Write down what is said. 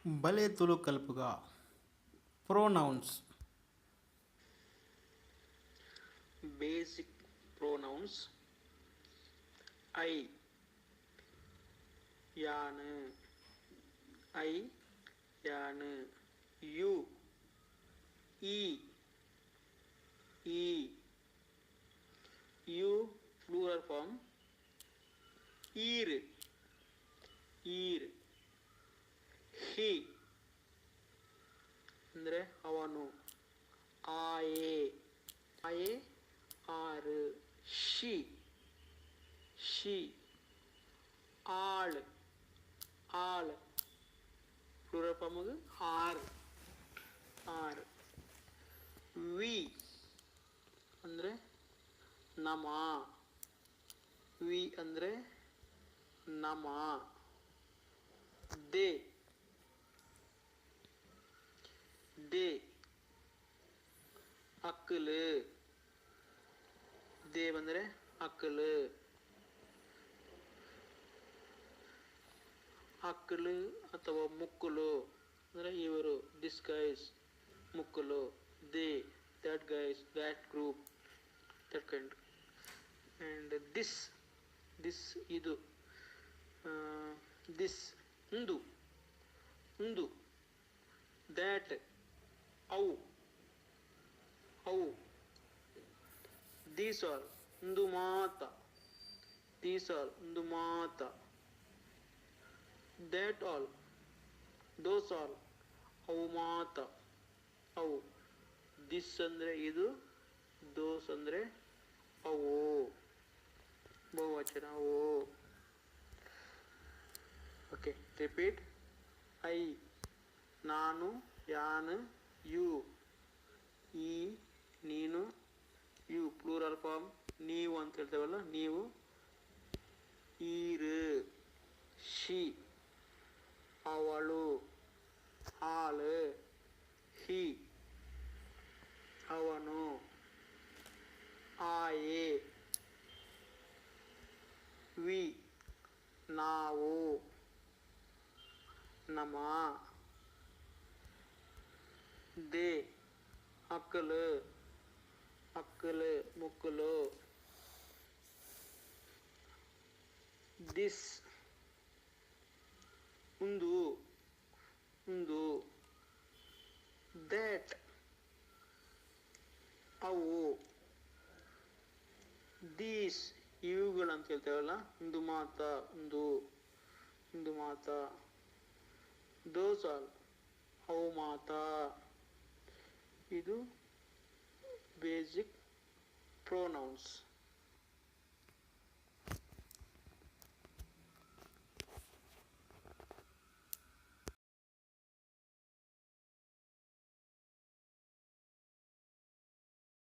ಬಲೆ Tulu ಕಲ್ಪುಗ. Pronouns. Basic pronouns. I, ಯಾನ್. I, ಯಾನ್. You, ಈ, ಈ. You plural form ಈರ್, ಈರ್. ಹಿ ಅಂದರೆ ಅವನು. ಆಯೆ, ಆಯೆ ಆರು. She, she. ಆಳ್, ಆಳ್. Plural form or, R. V ಅಂದರೆ ನಮ. ವಿ ಅಂದರೆ ನಮ. They, they. ಅಕ್ಕಲು. They ಬಂದರೆ ಅಕ್ಕಲು. ಅಕ್ಕಲು ಅಥವಾ ಮುಕ್ಕುಲು ಅಂದರೆ ಇವರು. This guys, ಮುಕ್ಕುಲು. They, that guys, that group, that kind. And this, this ಇದು. This ಉಂದು, ಉಂದು. That ಅವು, ಅವು. These all ಉಂದು ಮಾತ. These all ಉಂದು ಮಾತ. That all, those all ಅವು ಮಾತ, ಅವು. This ಅಂದರೆ ಇದು, ದೋಸ್ ಅಂದರೆ ಅವು. ಬಹುವಚನ ಅವು. Okay, repeat. I ನಾನು, ಯಾನ್. You ಈ, ನೀನು. You plural form ನೀವು ಅಂತ ಹೇಳ್ತೇವಲ್ಲ, ನೀವು. ಈರು. She ಅವಳು. ಆಳು. ಹಿ ಅವನು. ಆಯೆ. ವಿ ನಾವು, ನಮ. They ಅಕ್ಕಲು, ಅಕ್ಕಲು, ಮುಕ್ಕಲು. This ಉಂದು, ಉಂದು. That ಅವು. These ಇವುಗಳು ಅಂತ ಹೇಳ್ತೇವಲ್ಲ, ಒಂದು ಮಾತ, ಒಂದು, ಒಂದು ಮಾತ. ದೋಸ್ ಆಲ್ ಅವು ಮಾತ. ಇದು ಬೇಸಿಕ್ ಪ್ರೋನೌನ್ಸ್.